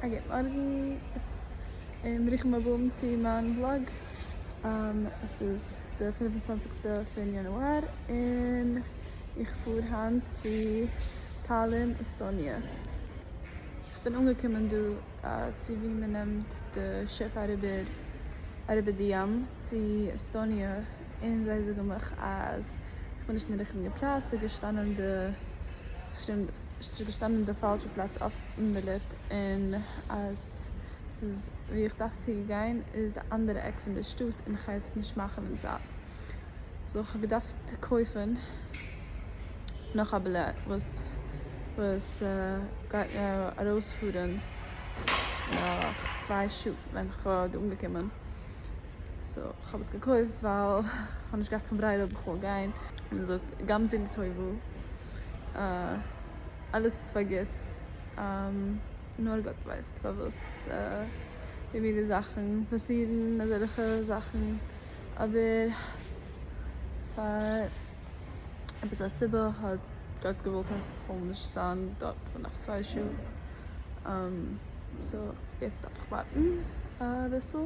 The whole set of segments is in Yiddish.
א גוט מארגן און ברוכים הבאים צו מיין vlog. עס איז די פינף און צוואנציגסטע פון יאנואר און איך פאר היינט צו טאלין עסטאניע. איך בין אנגעקומען דא צו ווי מען נעמט די שיף אריבער אריבער די ים צו עסטאניע און זיי זאגן מיך אז איך בין נישט אין די ריכטיגע פלאץ, ס'איז געשטאנען די ס'איז געשטאנען די פאלשע פלאץ אויפן בילעט און אז ס'איז ווי איך דארף צו גיין איז די אנדערע עק פון די שטאט און כ'גיי עס נישט מאכן אין צייט. so כ'האב געדארפט קויפן נאך א בילעט וואס וואס גייט ארויספארן נאך 2 שעה ווען כ'האב דא אנגעקומען. so כ'האב עס געקויפט ווייל כ'האב נישט געהאט קיין ברירה אויב כ'וויל גיין. מ'זאגט גם זו לטובה. אלעס איז פאר גוט. נאר גאט ווייסט פארוואס די מיני זאכן פאסירן אזעלכע זאכן אבער פאר עפעס א סיבה האט גאט געוואלט אז כ'זאל נישט זיין דארט פאר נאך 2 שעה so יעצט דארף איך ווארטן אביסל.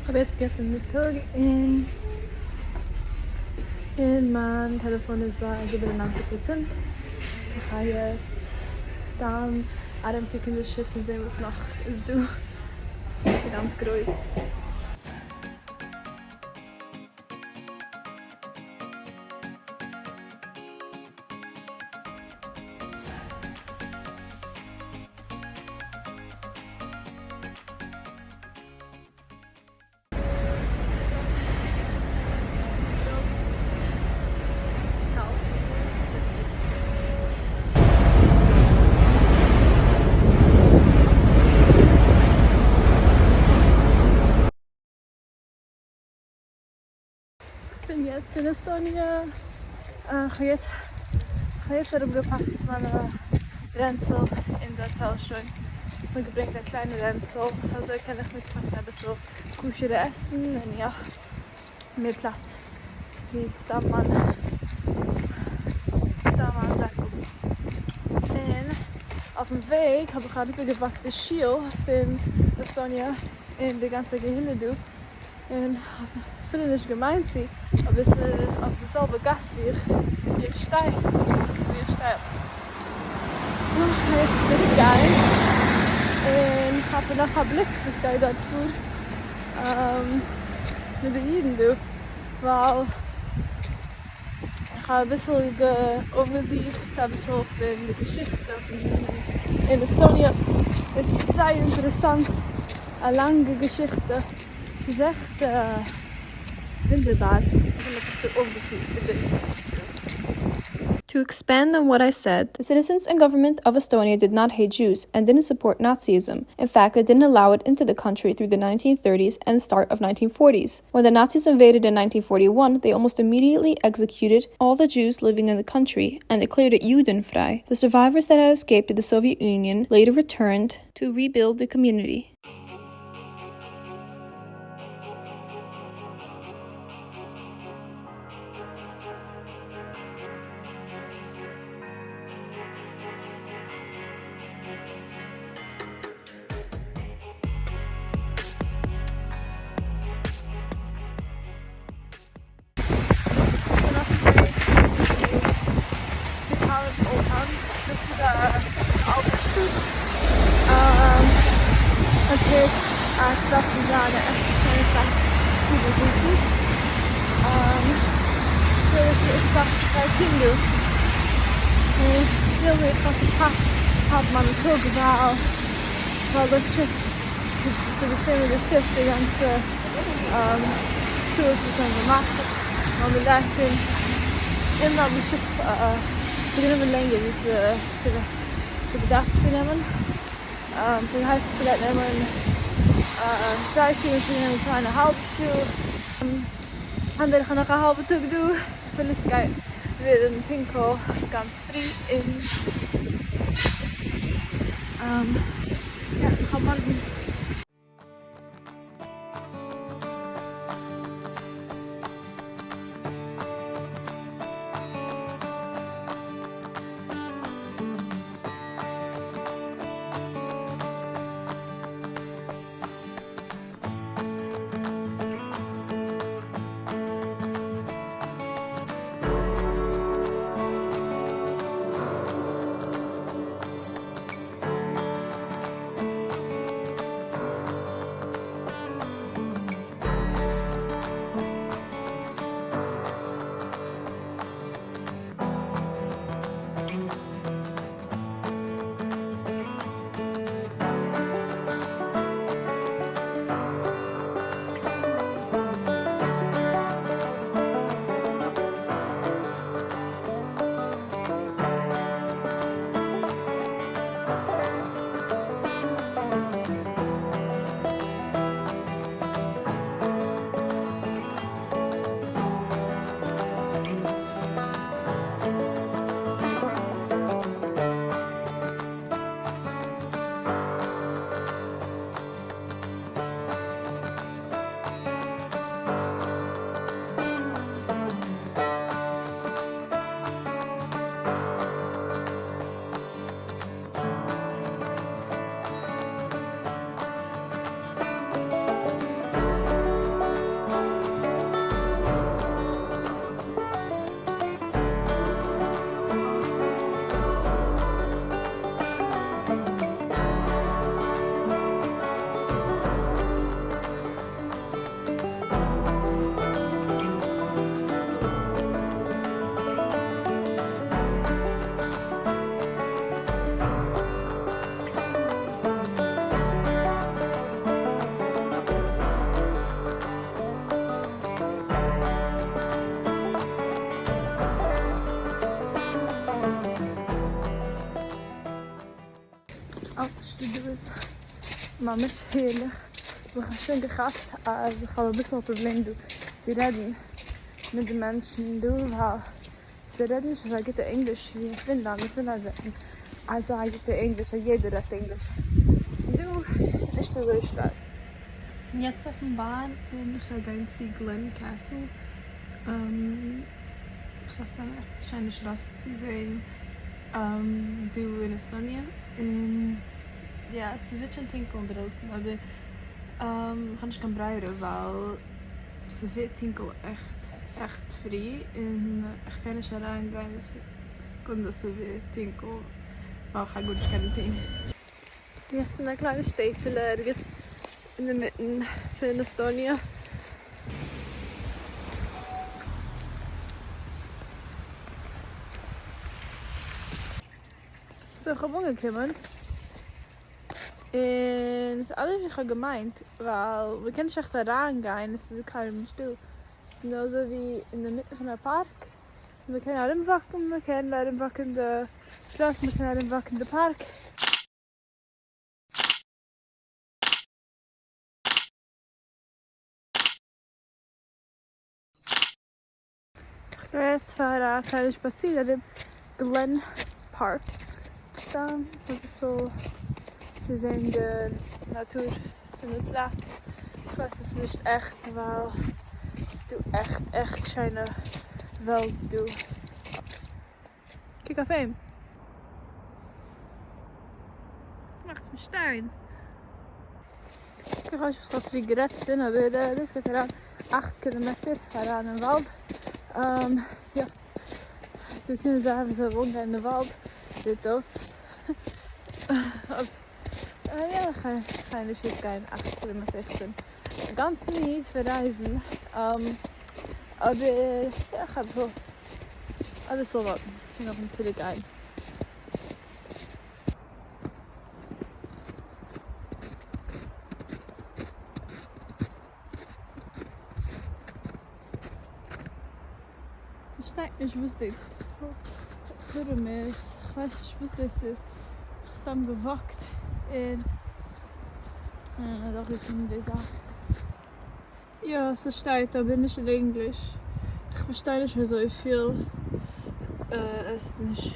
כ'האב יעצט געגעסן מיטאג און און מיין טעלעפאן איז ביי 97%, so כ'גיי יעצט סתם ארומקוקן די שיף און זען וואס נאך איז דא, ס'איז גאנץ גרויס. כ'בין יעצט אין עסטאניע, כ'האב יעצט כ'האב יעצט אראפגעפאקט מיינע רענצל אין די האטעל שוין, כ'האב געברענגט א קליינע רענצל אזוי קען איך מיטפאקן אביסל כשר'ע עסן און יא, מער פלאץ ווי סתם מיין סתם מיין זעקל. און אויפן וועג האב איך אריבערגעוואקט די שול פון עסטאניע און די גאנצע קהילה דא. און כ'האב אפילו נישט געמיינט צו, אבער ס'איז אויף די זעלבע גאס ווי איך ווי איך שטיי, ווי איך שטיי אפ. נו, כ'גיי יעצט צוריק גיין און כאפן נאך א בליק וואס גייט דארט פאר מיט די אידן דא, ווייל איך האב אביסל אויפגעזוכט אביסל פון די געשיכטע פון די אידן אין עסטאניע, עס איז זייער אינטערעסאנט. א לאנגע געשיכטע, ס'איז עכט וואונדערבאר וויאזוי מ'האט זיך דא אויפגעפירט מיט די To expand on what I said, the citizens and government of Estonia did not hate Jews and didn't support Nazism, in fact they didn't allow it into the country through the 1930s and start of 1940s. When the Nazis invaded in 1941 they almost immediately executed all the Jews living in the country and declared it Judenfrei. The survivors that had escaped to the Soviet Union later returned to rebuild the community. כ'בין אויפן וועג צו טאלין Old Town, דאס איז א אלטע שטאט, כ'האב געהערט אז ס'דארף צו זיין א עכט שיינע פלאץ צו באזוכן, כ'וויל עס איז אסאך צו פארטון דא, און כ'פיל ווי איך האב פארפאסט האלב מיין טאג ווייל ווייל די שיף, ס'איז געשען מיט די שיף די גאנצע טעות וואס זיי האבן געמאכט, ווייל מען דארף און און ווייל די שיף ס'האט גענומען לענגער ווי ס'באדארף צו נעמען, ס'הייסט אז ס'גייט נעמען 2 שעה און ס'גייט נעמען 2.5 שעה, אנדערע איך האב נאך א האלבע טאג דא, אפילו ס'גייט ווערן טונקל גאנץ פרי און יא, איך האב מארגן. אלטע שטאט דא איז ממש הערליך, איך האב שוין געכאפט אז איך האב אביסל א פראבלעם דא צו רעדן מיט די מענטשן דא ווייל זיי רעדן נישט אזא גוטע ענגליש ווי אין פינלאנד, אין פינלאנד רעדט מען אזא גוטע ענגליש אז יעדער רעדט ענגליש, דא נישט אזוי שטארק. יעצט אויפן באן און איך גיי גיין צו Glen Castle, ס'איז אן עכטע שיינע שלאס צו זעהן דא אין עסטאניע, און יא ס'ווערט שוין טונקל אינדרויסן אבער כ'האב נישט קיין ברירה ווייל ס'ווערט טונקל עכט עכט פרי און איך קען נישט אריין גיין די סעקונדע ס'ווערט טונקל ווייל כ'גיי גארנישט קענען טון. יעצט אין א קליינע שטעטעלע ערגעץ אינמיטן פון עסטאניע. So איך האב אנגעקומען און ס'איז אנדערש ווי איך האב געמיינט ווייל מ'קען נישט עכט אריין גיין עס איז קיינער נישט דא ס'איז נאר אזוי ווי אינמיטן פון א פארק מ'קען ארום וואקן מ'קען ארום וואקן די שלאס מ'קען ארום וואקן די פארק. כ'גיי יעצט פאר א קליינע שפאציר ארום Glen Park, סתם אביסל צו זען די נאטור פון די פלאץ, כ'ווייס עס איז נישט עכט ווייל ס'איז דא עכט עכט שיינע וועלט דא. קוק אויף אים. ס'מאכט פון שטיין. איך ווייס נישט וואס כ'האב פריער גערעדט פון אבער דאס גייט אריין 8 קילאמעטער אריין אין וואלד. יא. דא קומען זיי וואס ווילן גיין אין די וואלד זעט אויס. יא כ'גיי נישט יעצט גיין 8 קילאמעטער איך בין גאנץ מיד פון רייזן. אבער יא כ'האב אביסל וואקן און נאכדעם צוריק גיין. ס'שטייט נישט וואס די טורעם איז, כ'ווייס נישט וואס דאס איז. סתם געוואקט און אדורכגעטון די זאך. יא ס'שטייט אבער נישט אין ענגליש, איך פארשטיי נישט אזויפיל עסטניש.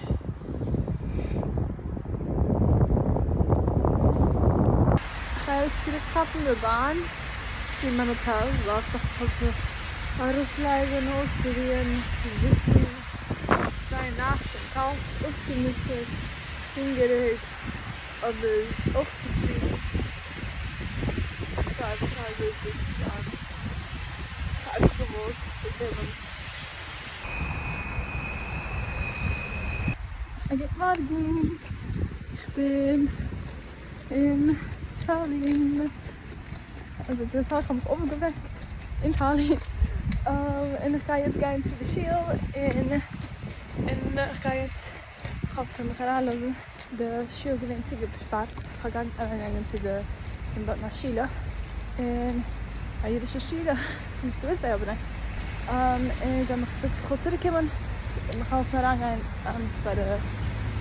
כ'גיי יעצט צוריק כאפן די באן צו מיין האטעל ווייל איך דארף מיך אביסל אראפלייגן אויסצורוען, זיצן, זייער נאס און קאלט, אפגעמוטשעט, הונגעריג, אבער אויך צופרידן. איך פריי מיך אזוי דא צו זיין. איך האב געוואלט דא קומען. א גוט מארגן, איך בין אין טאלין, אזוי אינטערעסאנט איך האב מיך אויפגעוועקט אין טאלין, און איך גיי יעצט גיין צו די שול, און און איך גיי יעצט, איך האף ס'זאל מיך אריינלאזן, די שול איז געווען צוגעשפארט, איך האב אריינגעגאנגען צו די פון דארטן א שולע, און א אידישע שולע, איך האב נישט געוואוסט זיי האבן איין, און זיי האבן מיך געזאגט איך זאל צוריק קומען, און מיך העלפן אריינגיין ביי די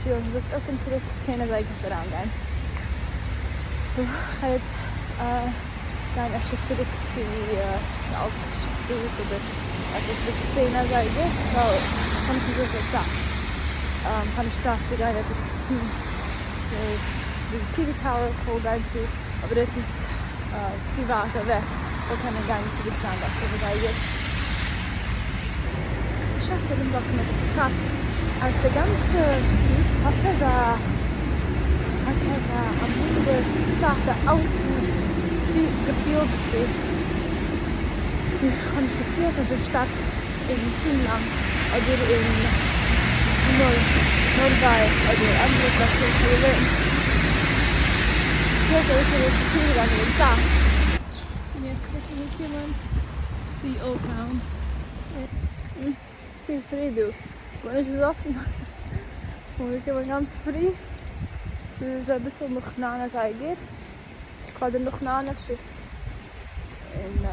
שול, האבן געזאגט אקעי קום צוריק צען אזייגער קענסטו אריינגיין, איך גיי יעצט גיין אפשר צוריק צו די אלטע שטאט אדער עפעס ביז 10 אזייגער, ווייל איך האב נישט אזויפיל צייט, איך האב נישט צייט צו גיין עפעס טון, די TV tower איך וויל גיין צו, אבער דאס איז צו ווייט אוועק, איך וועל קענען גיין צוריק זיין ביי 10 אזייגער. בשעת ארומוואקן האב איך געכאפט אז די גאנצע שטאט האט אזא האט אזא אמאליגע צייט א אלטע געפיל דערצו, איך האב נישט געפילט אזוי שטארק אין פינלאנד אדער אין נארוועי אדער אנדערע פלעצער וואו איך האב געוואוינט, ס'פילט אביסל ווי איך בין צוריקגעגאנגען אין צייט. כ'בין יעצט צוריק אנגעקומען צו Old Town. צו פרי דא, גארנישט איז אפן, כ'בין אנגעקומען גאנץ פרי, ס'איז אביסל נאך ניין אזייגער, קוואדער נאך ניין אפשר, און די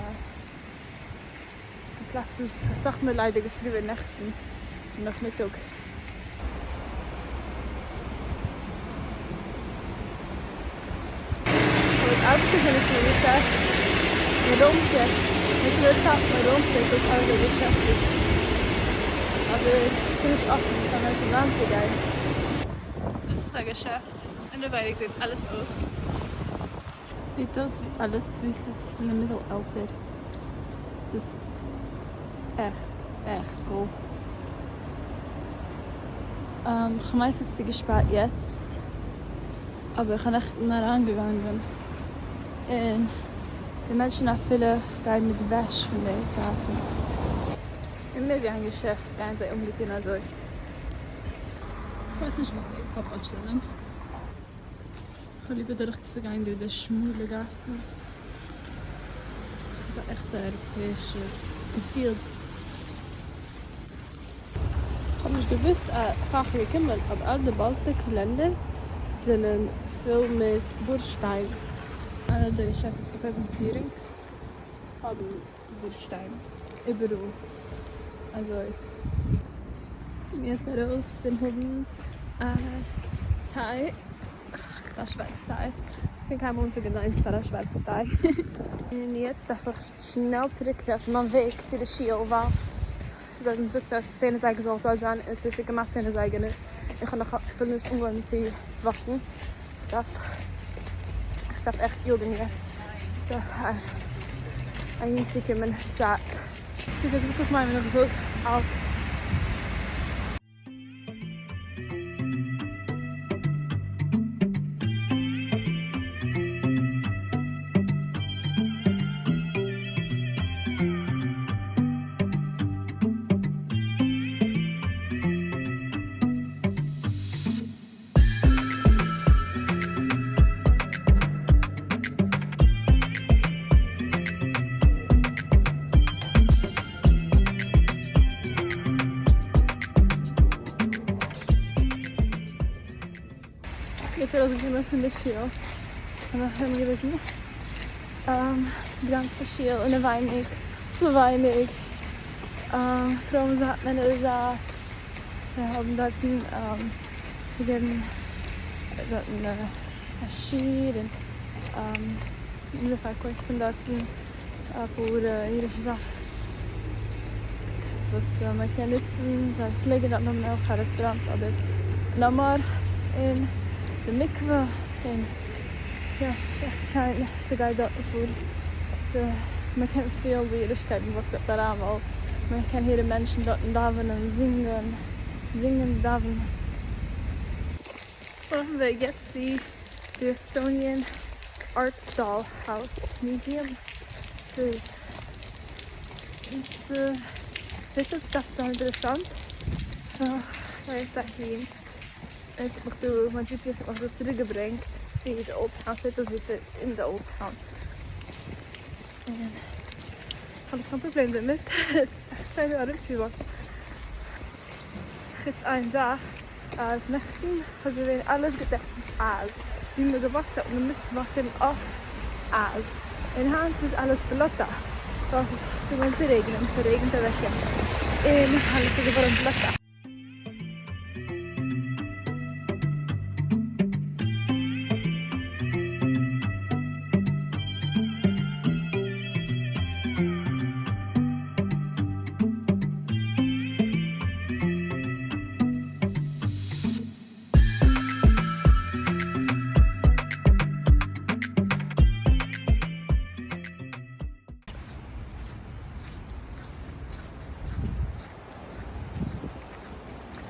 פלאץ איז אסאך מער ליידיג ווי ס'איז געווען נעכטן נאכמיטאג. אבער ארבעטער זענען שוין אין געשעפט, מען רוימט יעצט, נישט אין די צייט מען רוימט זעט אויס אלע געשעפטן, אבער ס'איז נישט אפן פאר מענטשן אריינצוגיין. דאס איז א געשעפט וואס אינעווייניג זעט אלעס אויס. זעט אויס ווי אלעס ווי ס'איז פון די מיטל עלטער. ס'איז עכט עכט cool. כ'מיין ס'איז צוגעשפארט יעצט, אבער כ'האב נעכטן אריינגעגאנגען און די מענטשן אפילו גייען מיט וועש פון די צייטן. און מער ווי איין געשעפט גייען זיי אנגעטון אזוי. כ'ווייס נישט וואס די pop-ups זענען. כ'האב ליב אדורך צו גיין דא די שמאלע גאסן. ס'איז א עכטע אייראפעאישע געפיל. כ'האב נישט געוואוסט פאר כ'בין געקומען אבער אלע די Baltic לענדער זענען פול מיט בורשטיין. אלע די געשעפט וואס פארקויפן צירונג האבן בורשטיין איבעראל אזוי. כ'בין יעצט ארויס פון האבן א טיי. א שווארץ טיי. כ'בין קיינמאל נישט געווען פאר א שווארץ טיי. און יעצט דארף איך שנעל צוריק טרעפן מיין וועג צו די שול ווייל זיי האבן געזאגט אז צען אזייגער זאל איך דארט זיין און ס'איז שוין כמעט צען אזייגער און איך האב נאך אפילו נישט אנגעהויבן צו וואקן. כ'דארף כ'דארף עכט יאגן יעצט אהין צו קומען צייט. ס'איז דאס וואס איך מיין ווען איך זאג אלט. יעצט ארויסגעקומען פון די שול, עס האט מיך ארומגעוויזן די גאנצע שול אינעווייניג, אויסעווייניג, פרויען זייט מענער זייט, זיי האבן דארטן צו געבן דארטן א שיעור און זיי פארקויפן דארטן אפאר אידישע זאכן וואס מען קען נוצן, זיי פלעגן דארטן האבן אויך א רעסטוראנט אבער no more, און די מקווה און יא ס'איז עכט שיין ס'גייט דארטן פאר, מען קען פילן די אידישקייט מען וואקט דארט אריין ווייל מען קען הערן מענטשן דארטן דאווענען זינגען. זינגען און דאווענען. אויפן וועג יעצט צו די Estonian Art Doll House Museum, ס'איז זעט אויס דארף זיין אינטערעסאנט, so כ'גיי יעצט אהין, עס האט מיך דא, מיין GPS האט מיך דא צוריק געברענגט צו די Old Town, ס'זעט אויס ווי ס'איז אין די Old Town, און כ'האב נישט קיין פראבלעם דערמיט, עס איז עכט שיין דא ארומצואוואקן. חוץ איין זאך, אז נעכטן האט געווען אלעס געדעקט מיט אייז, ווי מען געוואקט האט מען געמוזט וואקן אויף אייז, און היינט איז אלעס בלאטע, ווייל ס'איז געווען צו רעגענען, ס'רעגענט אוועק יעצט, און אלעס איז געווארן בלאטע.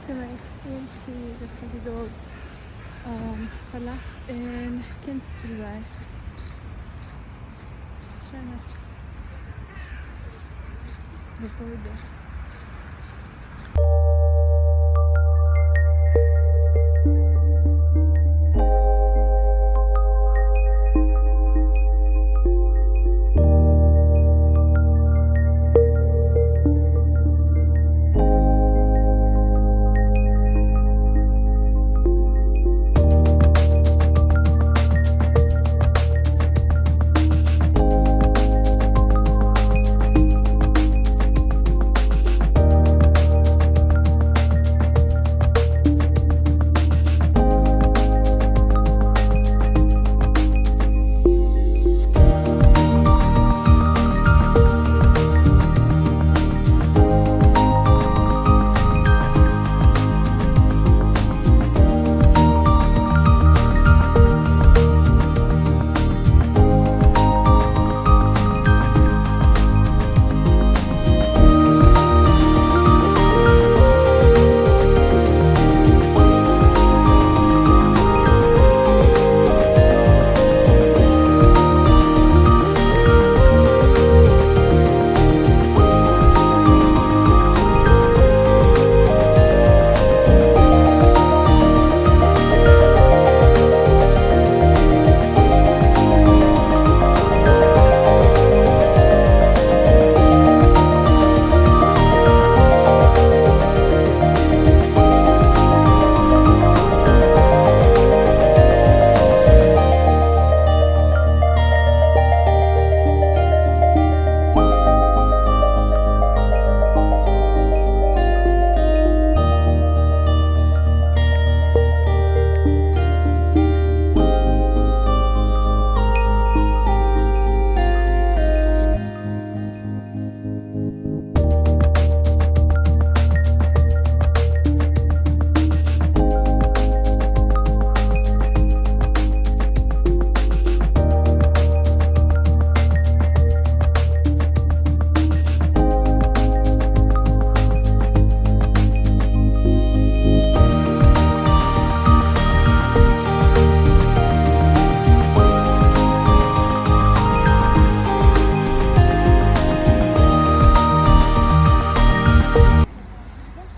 קומען צו די Kadriorg פאלאץ און קונסט מוזיי. ס'איז שיינע געבוידע.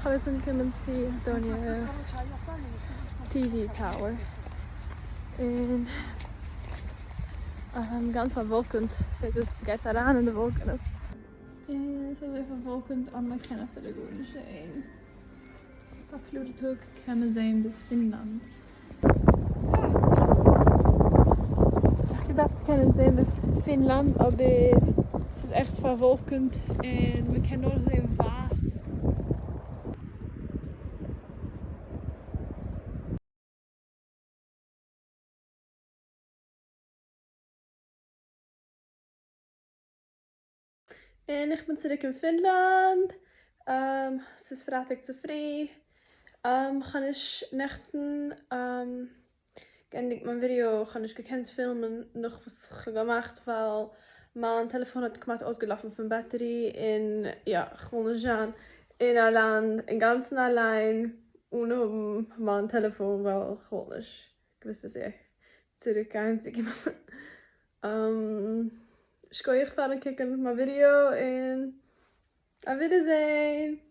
כ'האב יעצט אנגעקומען צו Estonia TV Tower און ס'איז גאנץ פארוואלקענט, זעט אויס ווי ס'גייט אריין אין די וואלקענעס. און ס'איז אזוי פארוואלקענט אז מ'קען אפילו גארנישט זעהן. א קלארע טאג קען מען זעהן ביז פינלאנד. איך געדארפט צו קענען זעהן ביז פינלאנד אבער ס'איז עכט פארוואלקענט און מ'קען נאר זעהן ווייס. און איך בין צוריק אין פינלאנד. ס'איז פרייטאג צופרי. כ'האב נישט נעכטן געענדיגט מיין ווידעא, כ'האב נישט געקענט פילמען נאך וואס כ'האב געמאכט ווייל מיין טעלעפאן האט כמעט אויסגעלאפן פון battery, און יא, כ'וויל נישט זיין אין א לאנד אינגאנצן אליין אן האבן מיין טעלעפאן ווייל כ'וואלט נישט געוואוסט וויאזוי צוריק אהיימצוקומען. שכוח פארן קוקן מיין ווידעא און אויף ווידערזעהן!